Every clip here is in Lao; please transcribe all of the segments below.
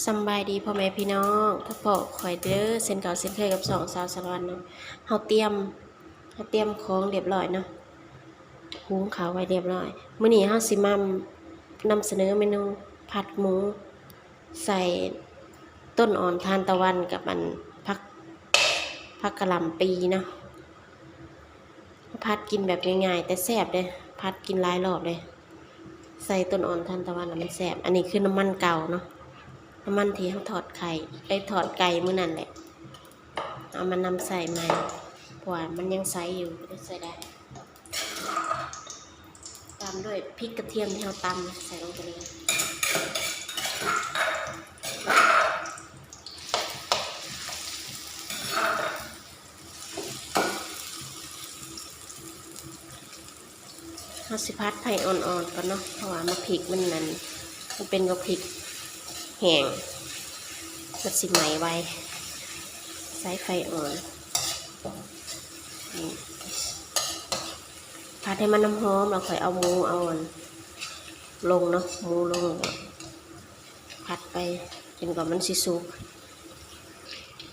ສຳບາຍດີພໍ່ແມ່ພີ່ນ້ອງ ພົບພໍ້ຂ້ອຍເດີ ເຊັ່ນເກົ່າເຊັ່ນເຄີຍກັບຊ່ອງສາວສາລະວັນເນາະ. ເຮົາຕຽມ ເຮົາຕຽມຂອງລຽບລ້ອຍເນາະ ຫຸງເຂົ້າໄວ້ລຽບລ້ອຍ. ມື້ນີ້ເຮົາຊິມານຳສະເໜີເມນູຜັດໝູ ໃສ່ຕົ້ນອ່ອນທານຕະວັນກັບອັນ ຜັກ ຜັກກະຫຼ່ຳປີເນາະ. ຜັດກິນແບບງ່າຍໆ ແຕ່ແຊບເດ້ ຜັດກິນຫຼາຍຮອບເດ້ ໃສ່ຕົ້ນອ່ອນທານຕະວັນລະມັນແຊບ. ອັນນີ້ຄືນ້ຳມັນເກົ່າເນາະ ນ້ຳມັນທີ່ເຮົາທອດໄຂ່ ໄດ້ທອດໄກ່ມື້ນັ້ນແຫຼະ ເອົາມານຳໃສ່ໃໝ່ ເພາະວ່າມັນຍັງໃສຢູ່ ກໍເລີຍໃສ່ໄດ້. ຕາມດ້ວຍພິກກະທຽມທີ່ເຮົາຕຳໃສ່ລົງໄປເລີຍ. ເຮົາຊິຜັດໄຟອ່ອນໆກ່ອນເນາະ ເພາະວ່າໝາກພິກມັນນັ້ນ ມັນເປັນໝາກພິກແຫ້ງ ມັນຊິໄໝ້ໄວ. ໃຊ້ໄຟອ່ອນ ນີ້ ຜັດໃຫ້ມັນຫອມໆ ແລ້ວຄ່ອຍເອົາໝູເອົາອັນ ລົງເນາະ ໝູລົງ ແລ້ວກໍຜັດໄປຈົນກວ່າມັນຊິສຸກ.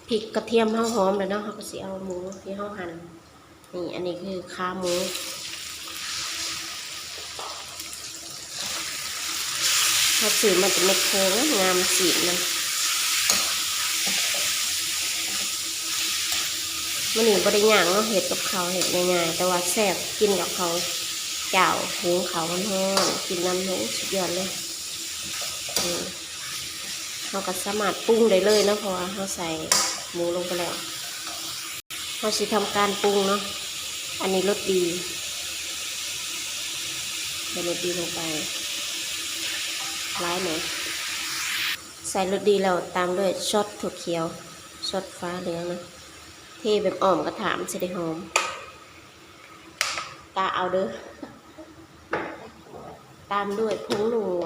ພິກກະທຽມເຮົາຫອມແລ້ວເນາະ ເຮົາກໍຊິເອົາໝູທີ່ເຮົາຫັ່ນ ນີ້ ອັນນີ້ຄືຂາໝູ ເຮົາຊື້ມາແຕ່ແມັກໂຄ ງາມໆ ຊີ້ນມັນ. ມື້ນີ້ບໍ່ໄດ້ຍ່າງເນາະ ເຮັດກັບເຂົ້າ ເຮັດງ່າຍໆ ແຕ່ວ່າແຊບ ກິນກັບເຂົ້າຈ້າວ ຫຸງເຂົ້າຮ້ອນໆ ກິນນຳ ໂອ້ ສຸດຍອດເລີຍ. ນີ້ ເຮົາກໍສາມາດປຸງໄດ້ເລີຍເນາະ ເພາະວ່າເຮົາໃສ່ໝູລົງໄປແລ້ວ. ເຮົາຊິທຳການປຸງເນາະ ອັນນີ້ລົດດີ ໃສ່ລົດດີລົງໄປ ຫຼາຍແດ່ ໃສ່ລົດດີແລ້ວຕາມດ້ວຍຊອດຖົ່ວຂຽວ ຊອດຟ້າເຫຼືອງເນາະ ເທແບບອ້ອມກະທະ ມັນຊິໄດ້ຫອມ ກະເອົາເດີ. ຕາມດ້ວຍຜົງນົວ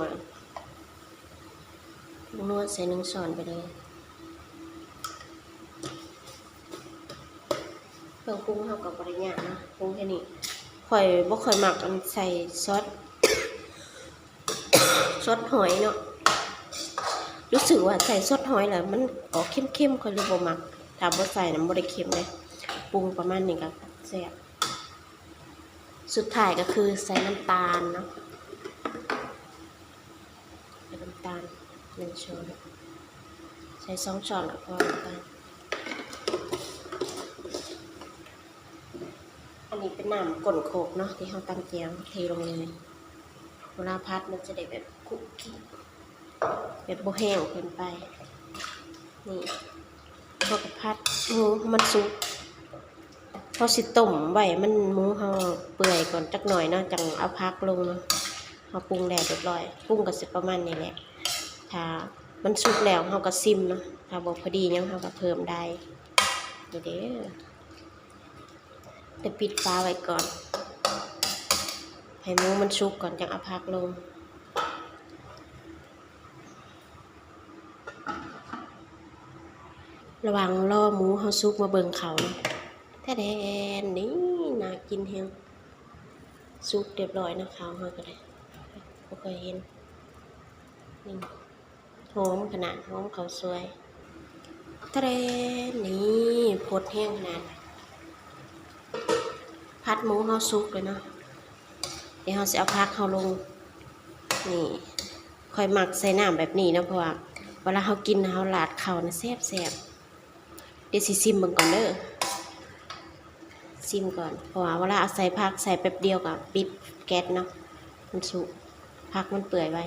ຜົງນົວໃສ່ໜຶ່ງຊ້ອນໄປເລີຍ. ເຄື່ອງປຸງເຮົາກໍບໍ່ໄດ້ຍາກເນາະ ປຸງແຄ່ນີ້. ຂ້ອຍບໍ່ຄ່ອຍມັກອັນໃສ່ຊອດ ຊອດຫອຍເນາະ ຮູ້ສຶກວ່າໃສ່ຊອດຫອຍແລ້ວມັນອອກເຄັມໆ ຂ້ອຍເລີຍບໍ່ມັກ. ຖ້າບໍ່ໃສ່ນະບໍ່ໄດ້ເຄັມເດ້ ປຸງປະມານນີ້ກໍແຊບ. ສຸດທ້າຍກໍຄືໃສ່ນ້ຳຕານເນາະ ໃສ່ນ້ຳຕານໜຶ່ງຊ້ອນ ໃສ່ສອງຊ້ອນກໍພໍນ້ຳຕານ. ອັນນີ້ເປັນນ້ຳກົ້ນໂຄກເນາະ ທີ່ເຮົາຕຳແຈ່ວເທລົງເລີຍ ເວລາຜັດມັນຈະໄດ້ແບບຄຸກຄິກ ແບບບໍ່ແຫ້ງເກີນໄປ. ນີ້ ເຮົາກໍຜັດໝູໃຫ້ມັນສຸກ ເຮົາຊິຕົ້ມໄວ້ໃຫ້ມັນ ໝູເຮົາເປື່ອຍກ່ອນຈັກໜ້ອຍເນາະ ຈັ່ງເອົາຜັກລົງເນາະ. ເຮົາປຸງແລ້ວຮຽບຮ້ອຍ ປຸງກໍຊິປະມານນີ້ແຫຼະ ຖ້າມັນສຸກແລ້ວເຮົາກໍຊິມເນາະ ຖ້າບໍ່ພໍດີຫຍັງເຮົາກໍເພີ່ມໄດ້. ນີ້ເດີ ແຕ່ປິດຝາໄວ້ກ່ອນ ໃຫ້ໝູມັນສຸກກ່ອນ ຈັ່ງເອົາຜັກລົງ. ລະຫວ່າງລໍໝູເຮົາສຸກ ມາເບິ່ງເຂົ້າເນາະ ແທ້ແດນ ນີ້ ໜ້າກິນແຮງ ສຸກຮຽບຮ້ອຍເນາະ ເຂົ້າເຮົາກໍໄດ້ ບໍ່ຄ່ອຍເຫັນ ນີ້ ຫອມຂະໜາດ ຫອມເຂົ້າສວຍ ແທ້ແດນ ນີ້ ຟົດແຮງຂະໜາດ. ຜັດໝູເຮົາສຸກແລ້ວເນາະ ດຽວເຮົາຊິເອົາຜັກເຮົາລົງ. ນີ້ ຂ້ອຍມັກໃສ່ນ້ຳແບບນີ້ເນາະ ເພາະວ່າເວລາເຮົາກິນ ເຮົາລາດເຂົ້ານະແຊບໆ. ດຽວຊິຊິມເບິ່ງກ່ອນເດີ ຊິມກ່ອນ ເພາະວ່າເວລາເອົາໃສ່ຜັກ ໃສ່ແປັບດຽວກໍປິດແກັສເນາະ ມັນສຸກ ຜັກມັນເປື່ອຍໄວ.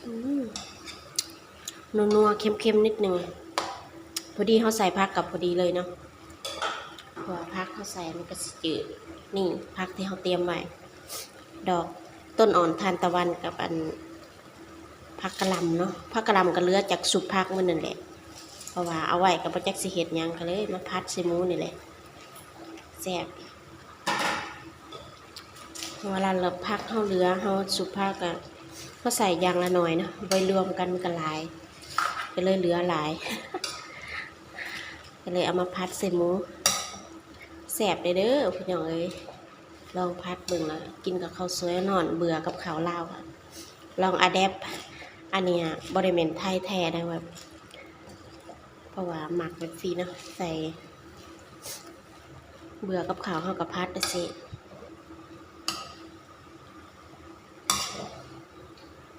ອືມ ນົວໆ ເຄັມໆ ນິດໜຶ່ງ ພໍດີເຮົາໃສ່ຜັກກໍພໍດີເລີຍເນາະ ເພາະວ່າຜັກເຮົາໃສ່ມັນກໍຊິຈືດ. ນີ້ ຜັກທີ່ເຮົາຕຽມໄວ້ ດອກຕົ້ນອ່ອນທານຕະວັນກັບອັນ ຜັກກະຫຼ່ຳເນາະ ຜັກກະຫຼ່ຳກໍເຫຼືອຈາກຊຸບຜັກມື້ນັ້ນແຫຼະ ເພາະວ່າເອົາໄວ້ກໍບໍ່ຈັກຊິເຮັດຫຍັງ ກໍເລີຍມາຜັດໃສ່ໝູນີ້ແຫຼະ ແຊບ. ເວລາເຫຼືອຜັກເຮົາເຫຼືອ ເຮົາຊຸບຜັກກະ ເຮົາໃສ່ຢ່າງລະໜ້ອຍເນາະ ໄວ້ລວມກັນມັນກະຫຼາຍ ກະເລີຍເຫຼືອຫຼາຍ ກະເລີຍເອົາມາຜັດໃສ່ໝູ. ແຊບເດີ້ພີ່ນ້ອງເອີຍ ລອງຜັດເບິ່ງລະກິນກັບເຂົ້າສວຍຮ້ອນ ເບື່ອກັບເຂົ້າລາວ ລອງອາແດັບ. ອັນນີ້ບໍ່ໄດ້ແມ່ນໄທແທ້ເດີ້ ແບບ ເພາະວ່າມັກແບບຊີ້ເນາະ ໃສ່ ເບື່ອກັບເຂົ້າເຮົາກໍຜັດຈັ່ງຊີ້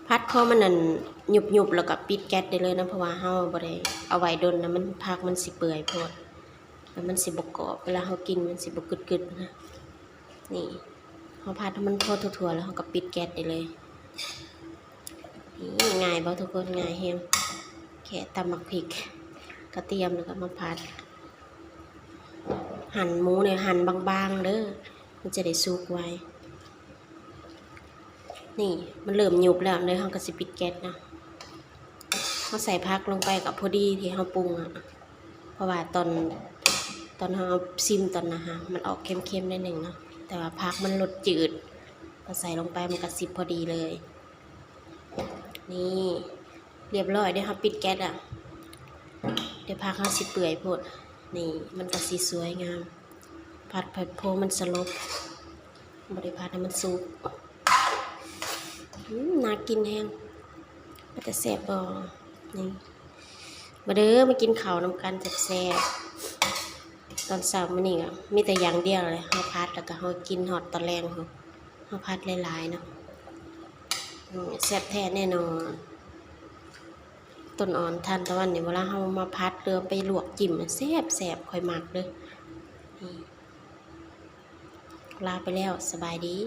ຜັດພໍມັນນັ້ນ ຍຸບໆ ແລ້ວກໍປິດແກັສໄດ້ເລີຍນະ ເພາະວ່າເຮົາບໍ່ໄດ້ເອົາໄວ້ດົນນະ ມັນ ຜັກມັນຊິເປື່ອຍໂພດ ແລ້ວມັນຊິບໍ່ກອບ ເວລາເຮົາກິນມັນຊິບໍ່ກຶດໆ ນະ. ນີ້ ເຮົາຜັດໃຫ້ມັນພໍທົ່ວໆ ແລ້ວເຮົາກໍປິດແກັສໄດ້ເລີຍ. ນີ້ ງ່າຍບໍ່ທຸກຄົນ? ງ່າຍແຮງ ແຄ່ຕຳໝາກພິກ ກະຕຽມ ແລ້ວກໍມາຜັດ. ຫັ່ນໝູນີ້ ຫັ່ນບາງໆ ເດີ້ ມັນຈະໄດ້ສຸກໄວ. ນີ້ ມັນເລີ່ມຍຸບແລ້ວເດີ້ ເຮົາກໍຊິປິດແກັສນະ. ເຮົາໃສ່ຜັກລົງໄປກໍພໍດີທີ່ເຮົາປຸງອະ ເພາະວ່າຕອນ ຕອນເຮົາຊິມຕອນນັ້ນຫະ ມັນອອກເຄັມໆ ໜ້ອຍໜຶ່ງເນາະ ແຕ່ວ່າຜັກມັນລົດຈືດ ພໍໃສ່ລົງໄປມັນກໍຊິພໍດີເລີຍ. ນີ້ ລຽບຮ້ອຍເດ້ ເຮົາປິດແກັສອະ ດຽວຜັກເຮົາຊິເປື່ອຍໂພດ. ນີ້ ມັນກໍຊິສວຍງາມ ຜັດໃຫ້ພໍມັນສະຫຼົບ ບໍ່ໄດ້ຜັດໃຫ້ມັນສຸກ. ອືມ ໜ້າກິນແຮງ ເປັນຕາແຊບບໍ່? ນີ້ ມາເດີ້ ມາກິນເຂົ້ານຳກັນແຊບໆ. ຕອນເຊົ້າມື້ນີ້ກໍມີແຕ່ຢ່າງດຽວເລີຍ ເຮົາຜັດ ແລ້ວກໍເຮົາກິນຮອດຕອນແລງພຸ້ນ ເຮົາຜັດຫຼາຍໆ ເນາະ. ອືມ ແຊບແທ້ແນ່ນອນ. ຕົ້ນອ່ອນທານຕະວັນນີ້ ເວລາເຮົາມາຜັດ ຫຼື ເອົາໄປລວກຈິ້ມ ແຊບໆ ຂ້ອຍມັກເດີ້. ນີ້ ລາໄປແລ້ວ ສະບາຍດີ.